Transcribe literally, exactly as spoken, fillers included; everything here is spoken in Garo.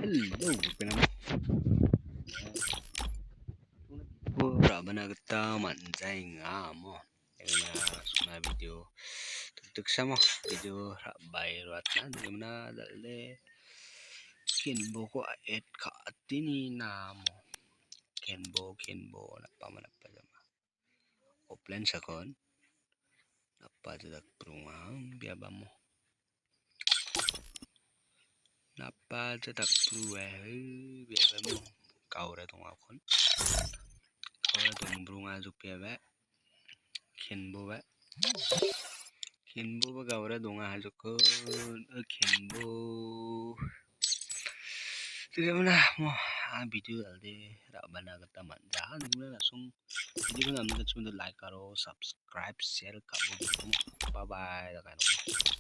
Hello, Pinam. Ra·bana gita man·jaenga amo. Ena sona video tiktiksamo video ra·bae roatna nigimna dal·de kenboko a·et ka·atini namo. Kenbo, kenbo, napa manapa jama. Offline sakon. Napa jedak brunga biabamo. Napa jedak brue biabamo. Gaura dongakon. Gaura dong brunga juk biabe. Kenbo be. Kenbo ba gaura donga hajukon. Eh, kenbo. Tidak mana mo. Ah, video alde ra·bana gita man·ja. Nigimna lasong video namni gita like aro subscribe, share ka·bo. Bye bye.